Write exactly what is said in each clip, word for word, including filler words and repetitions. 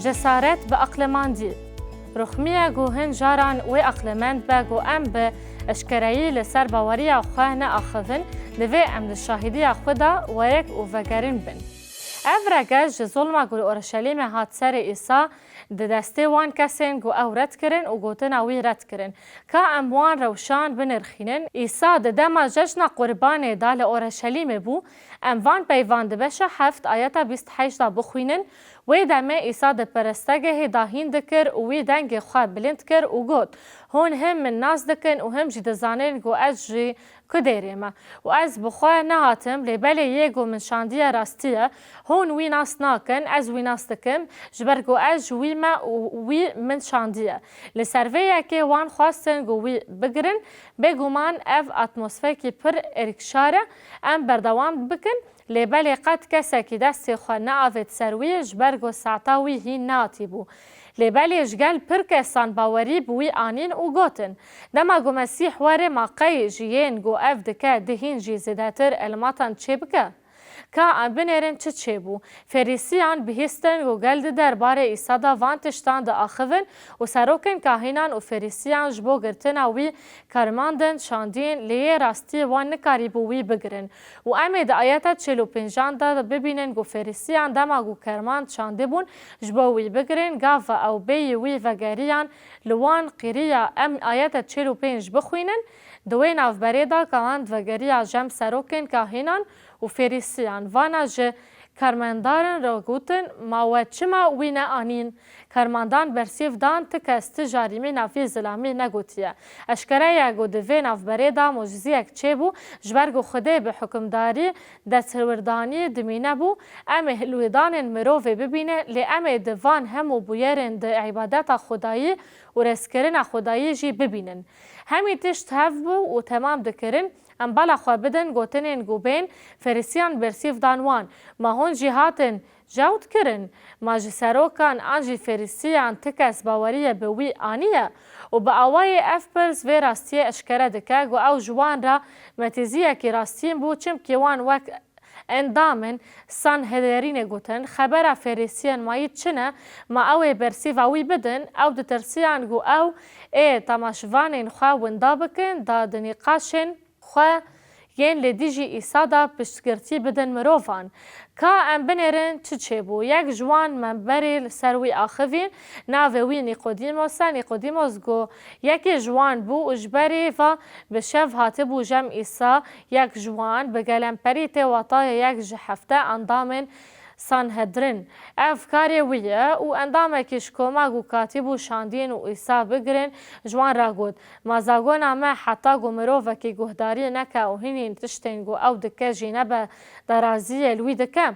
Cesaret bi aqlemandî. Ruxmiye ku hin caran wê aqlemend be ku em bi eşkereyî li ser baweriya xwe neaxivin, divê em li şahîdiya xwe de werek û vegerin bin. Ev rege ji zulma ku li Orşelîmê hat serê Îsa di destê wan kesên ku ew red kirin û gotina wî red kirin. Ka em wan rewşan binirxînin, Îsa di dema cejna Qurbanê de li Orşelîmê bû, em van peyvan di beşa heft ayeta bîst heşt de bixwînin, Wê demê Îsa di perestegehê dahîn dikir û wî dengê xwe bilind kir û got, Hûn him min nas dikin û him jî dizanin ku ez ji ku dêrê me û ez bi xwe nehatim, lê belê yê ku min şandiye rastî ye. Hûn wî nas nakin, ez wî nas dikim, ji ber ku ez ji wî me û wî min şandiye. Li ser vê yekê wan xwestin ku wî bigirin. Bêguman ev atmosferekî pir êrikşar e. Em berdewam bikin. Lê belê qet kesekî destê xwe neavêt ser wî, ji ber ku saeta wî hîn nehatîbû. Lê belê ji gel pir kesan bawerî bi wî anîn û gotin, Dema ku Mesîh were, ma qey ji yên ku ev dike di hîn jî zêdetir elimatan çêbike? Ka em binêrin çi çêbû. Ferîsiyan bihîstin ku gel di derbarê Îsa de van tiştan diaxivin û serokên kahînan û Ferîsiyan ji bo girtina wî kermandin şandîn, lê yê rastiyê wan nikarîbû wî bigirin. Û em ê di ayeta çil û pêncan de bibînin ku Ferîsiyan dema ku kermand şandibûn ji bo wî bigirin, gava ew bêyî wî vegeriyan li wan qîriya. Em ayeta çil û pênc bixwînin, di wê navberê de kermand vegeriya cem serokên kahînan û Ferîsiyan. Vana ji kermendaran re gotin, Ma we çima wî neanîn? Kermandan bersîv dan, Ti kes, ti jarî mîna vî zilamî negotiye. Eşkere ye ku di vê navberê de mociziyek çêbû, ji ber ku Xwedê bi hukimdarî desthiwirdanî dimîne bû. Em ê hilwêdanên mirovê bibîne, lê em ê di van hemû bûyerên di îbadeta Xwedayî û rêzkirina Xwedayî jî bibînin. Hemî tişt hev bû û temam dikirin. Em bala xwe bidin gotinên ku bên. Ferîsiyan bersîv dan wan, Ma hûn jî hatin cewt kirin? Ma ji serokan an jî Ferîsiyan ti kes baweriye bi wî aniye? Û bi awayê ev pirs vê rastiyê eşkere dike ku ew ji wan re metîziyekî rastîn bû, çimkî wan wek endamên Sanhedrînê gotin, Xebera Ferîsiyên mayî çi ne? Ma ew ê bersîva wî bidin. Ew ditirsiyan ku ew ê temaşvanên xwe winda bikin, da di nîqaşên xwe yên li dijî Îsa de piştgirtî bidin mirovan. Ka em binêrin çi çêbû. Yek ji wan memberî li ser wî axivîn, navê wî Nîqodîmos e. Nîqodîmos got, Yekê ji wan bû û ji berî ve bi şev hatibû cem Îsa. Yek ji wan bi gelemperî tê watayê yek ji hefte endamên Sanhedrin. Ev karê wî ye û endamekî ji koma ku katî bû şandîn û Îsa bigirin, ji wan re got, Ma zagona me heta ku mirovekî guhdarî neke û hînî tiştên ku ew dike jî nebe daraziyê li wî dike?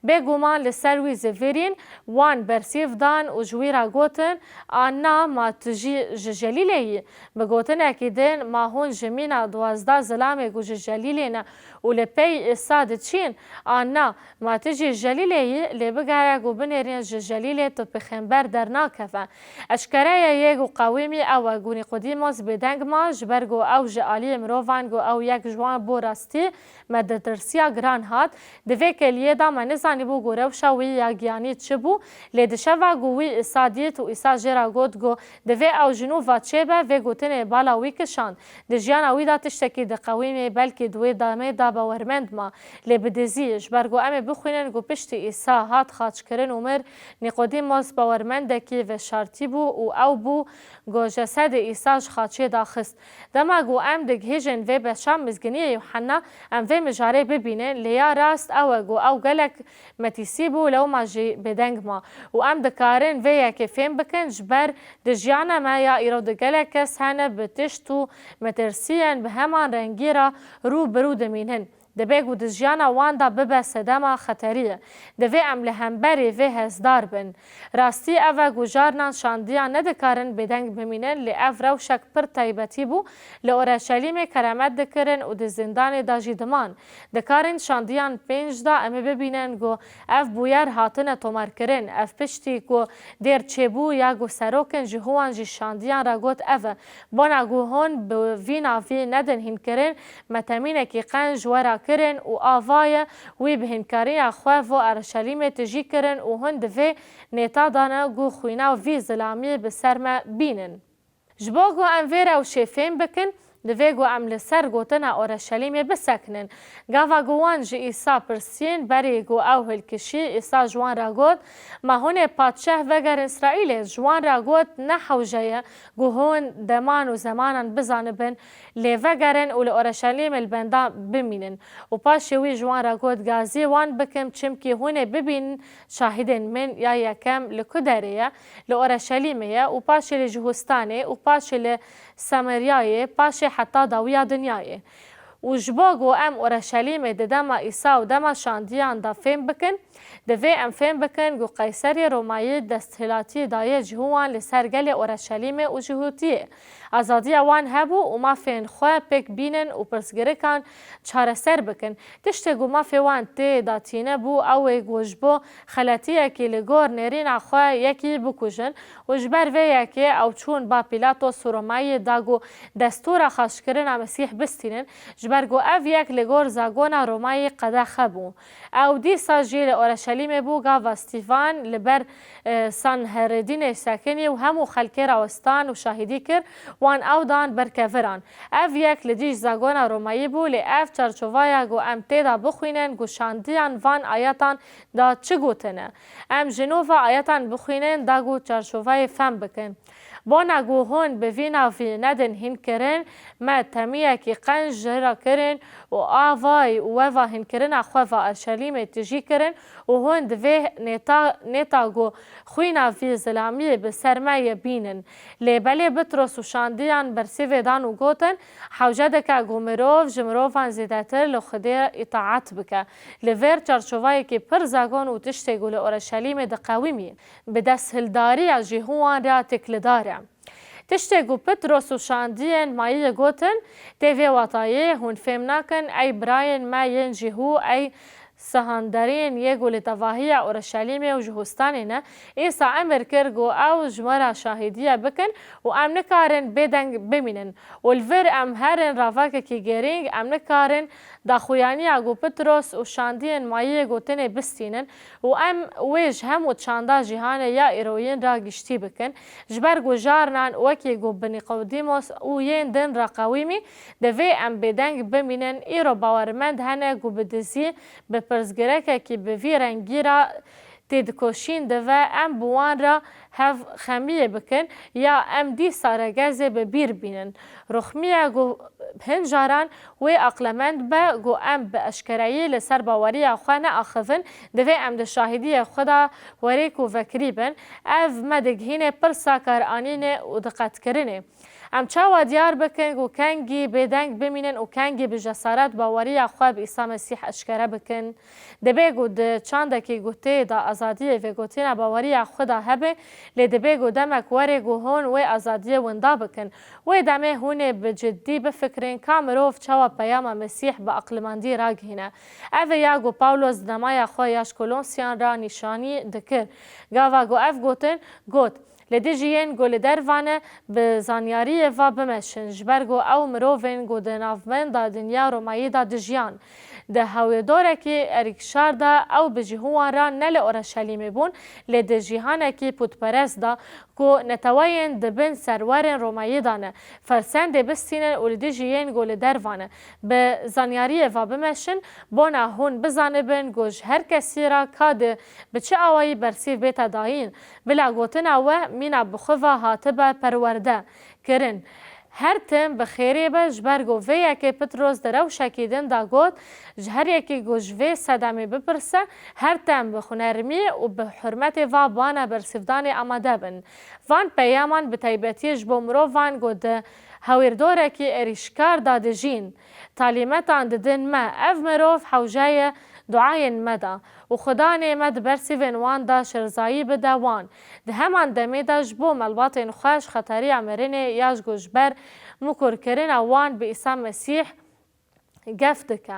Bêguman li ser wî zivîrîn, wan bersîv dan û ji wî re gotin, A na, ma tu jî ji Celîlê yî? Bi gotinekî din, Ma hûn ji mîna duwazdeh zilamê ku ji Celîlê ne û li pey Îsa diçîn? A na, ma tu jî ji Celîlê yî? Lê bigere ku binêrîn ji Celîlê tu pêxember dernakeve. Eşkere ye yê ku qewimî ew e ku Nîqodîmos bêdeng ma, ji ber ku ew ji aliyê mirovan ku ew yek ji wan bû rastî, metirsiya giran hat. Di vê kêliyê de me nizanîbû ku rewşa wî ya giyanî çi bû, lê di şeva ku wî Îsa dît û Îsa jê re got ku divê ew ji nû ve çêbe, vê gotinê bala wî kişand. Di jiyana wî de tiştekî diqewimê, belkî di wê demê de bawermend ma, lê bi dizî, ji ber ku em ê bixwînin ku piştî Îsa hat xaçkirin û mir, Nîqodîmos bawermendekî veşartî bû û ew bû ku cesedê Îsa ji xaçê daxist. Dema ku em digihîjin vê beşa Mizginiyê Yûhenna, em vê mijarê bibînin, lê ya rast ew e ku ew gelek metîsî bû, lewma jî bêdeng ma. Û em dikarin vê yekê fêm bikin, ji ber di jiyana me ya îro de gelek kes hene bi tişt û metirsiyên bi heman rengî re rû bi rû dimînin. Divê ku di jiyana wan de bibe sedema xeteriyê. Divê em li hemberî vê hesdar bin. Rastî ev e ku carinan şandiyan nedikarin bêdeng bimînin, lê ev rewşek pir taybetî bû. Li Oreşelîmê keremet dikirin û di zîndanê de jî diman. Dikarin şandiyan pênc de em ê bibînin ku ev bûyer hatine tomarkirin. Ev piştî ku dêr çêbû ya ku serokên ji hû wan jî şandiyan re got ev e. Bona ku hûn bi vî navî nedin hînkirin, me temînekî qenc we re kirin û ava ye wî bi hînkariya xwe vo Erşelîmê tijî kirin û hûn di vê nêta de ne ku xwîna vî zilamiyê bi ser me bînin. Ji bo ku em vê rewşê fêm bikin, divê ku em li ser gotina Oreşelîmê bisekinin. Gava ku wan ji Îsa pirsîn, berî ku ew hilkişî, Îsa ji wan re got, Ma hûn ê padşah vegerin Îsraîlê? Ji wan re got, Ne hewce ye ku hûn deman û zemanan bizanibin, lê vegerin û li Oreşelîmê li benda bimînin. Û paşê wî ji wan re got, Gazî wan bikim, çimkî hûn ê bibînin şahidên min, ya yekem li ku derê ye? Li Oreşelîmê ye û paşê li Jihûstanê û paşê li Sameryayê, paşê heta dawiya dinyayê. Û ji bo ku em Oreşelîmê di dema Îsa û dema şandiyan de fêm bikin, divê em fêm bikin ku Qeyserê Romayî desthilatî daye cihû wan li ser gelê Oreşelîmê û Jihûtiyê. Azadiya wan hebû û mafên xwe pêk bînin û pirsgirikan çareser bikin. Tiştê ku mafê wan tê de tîne bû, ew ê ku ji bo xeletiyekî li gor nêrîna xwe yekî bikujin û ji ber vê yekê ew çûn ba Pîlatos û Romayê da ku destûra xaçkirina Mesîh bistînin, ji ber ku ev yek li gor zagona Romayê qedexe bû. Ew dîsa jî li Oreşelîmê bû, gava Stîvan li ber, e, Sanherîdînê sekinî û hemû xelkê rawestan û şahidî kir, wan ew dan ber keviran. Ev yek li dîj zagona Romayî bû, lê ev çarçovaya ku em tê de bixwînin, ku şandiyan van ayatan da çi gotine. Em ji nû va ayatan bixwînin, da ku çarçovayê fehm bikin. Bona ku hûn bi vî navî nedin hînkirin, me temiyekî qenc ji re kirin û a vay û we va hînkirina xwe va Erşelîmê tijî kirin û hûn di vê nêta, nêta ku xwîna vî zilamiyê bi ser me ye bînin. Lê belê Pitros û şandiyan bersîvê dan û gotin, Hewce dike ku mirov ji mirovan zêdetir li Xwedê îtaet bike. Li vêr çarçovayekî pir zagon û tiştê ku li Oreşelîmê diqewimî, bi desthildariya jî hûn re têkildar e. Tiştê ku Pitros û şandiyên mayî gotin, tê vê watayê, hûn fêm nakin, ey birayên me yên jî hû, ey sihanderên yê ku li tevahiya Oreşelîmê û Jihûstanê ne, Îsa emir kir ku ew ji me re şahîdiye bikin û em nikarin bêdeng bimînin. Û li vir em herin ravakekî gerîng, em nikarin daxuyaniya ku Pitros û şandiyên mayiyê gotinê bistînin û em wê ji hemû çanda cîhanê ya îroyîn re giştî bikin. Ji ber ku jarinan wekî ku bi Nîqodîmos û yên din re qewîmî, divê em bêdeng bimînin. Îro bawermend hene ku bi dizî, bi pirsgirekekî bi vî rengî re têdikoşîn dive, em bi wan re hev xemiyê bikin ya em dîsa regezê bi bîr bînin. Ruxmiye ku hin caran wê aqlemend be ku em bi eşkereyî li ser baweriya xwe neaxivin, divê em di şahidiyê xwe de werêk û vekirî bin. Ev me digihîne pirsa karanînê û diqetkirinê. Em çawa diyar bikin ku kengî bêdeng bimînin û kengî bi cesaret baweriya xwe bi Îsa Mesîh eşkere bikin? Dibê ku di çandekî ku tê de azadiyê vêgotina baweriya xwe de hebe, lê dibê ku demek were ku hûn wê azadiyê winda bikin. Wê demê hûn ê bi cidî bifikirin ka mirov çawa peyama Mesîh bi aqilmendî ragihîne. Ev e ya ku Pawlos di namaya xwe ya ji Kolosiyan re nîşanî dikir. Gava ku ev gotin, got, Li dijî yên ku li derva ne, bi zanyariyê ve bimeşin, ji ber ku ew mirovên ku di navbenda dinya Romayî de dijiyan. Di hewîrdorekî erîkşar de ew bi cihû wan re ne li Oreşelîmê bûn, lê di cîhanekî pûtperest de ku neteweyên di bin serwerên Romayî de ne, fersendê bistînin û li dijî yên ku li derva ne, bi zanyariyê ve bimeşin, bona hûn bizanibin ku ji her kesî re ka di bi çi awayî bersîv bête dayîn. Bila gotina we mîna bi xwe ve hatibe perwerde kirin. Her tim bi xêrê be, ji ber ku vê yekê Pitros di rewşekî din de got, Ji her yekî ku ji vê sedemê bipirse, her tim bi xunermî û bi hurmetê va bana bersîvdanê amade bin. Van peyaman bi taybetî ji bo mirovan ku di hewîrdorekî êrîşkar de dijîn, talîmetan didin me. Ev mirov hewce ye duayên me de û Xudanê me di bersîvên wan de şêrezayî bide wan. Di heman demê de ji bo malbatên xwe ji xeteriya mirinê ya ji ku ji ber mikurkirina wan bi Îsa Mesîh gef dike,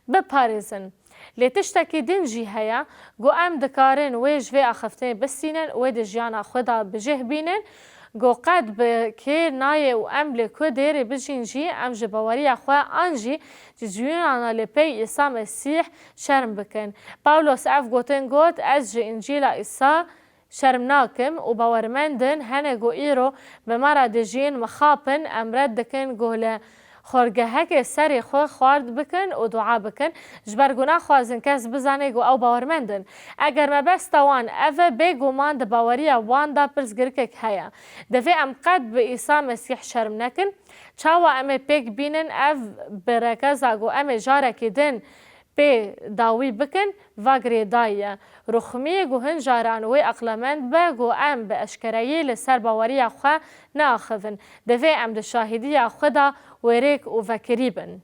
biparêzin. Lê tiştekî din jî heye ku em dikarin wê ji vê axiftinê bistînin, wê di jiyana xwe de bi cih bînin. Go qet bi kê nayê û em li ku dêrê bijîn jî, em ji baweriya xwe an jî ji ciyûnana li pey Îsa Mesîh şerm bikin. Pawlos ev gotin got, Ez ji Încîla Îsa şerm nakim û bawermend in, hene go îro bi me re dijîn, mixapin, em red dikin go li xorgehekê serê xwe xward bikin û dua bikin, ji ber ku naxwazin kes bizane ku ew bawermend in. Eger mebesta wan ev e, bêguman di baweriya wan de pirsgirêkek heye. Divê em qet bi Îsa Mesîh şerm nekin. Çawa em ê pêk bînin ev bi rekeza ku em ê carekî din pê dawî bikin, va girêdayî ye. Ruxmiyê ku hin caran wê eqlemend be ku em bi eşkereyî li ser baweriya xwe neaxivin. Divê em di şahîdiya xwe de wêrêk û vekirî bin.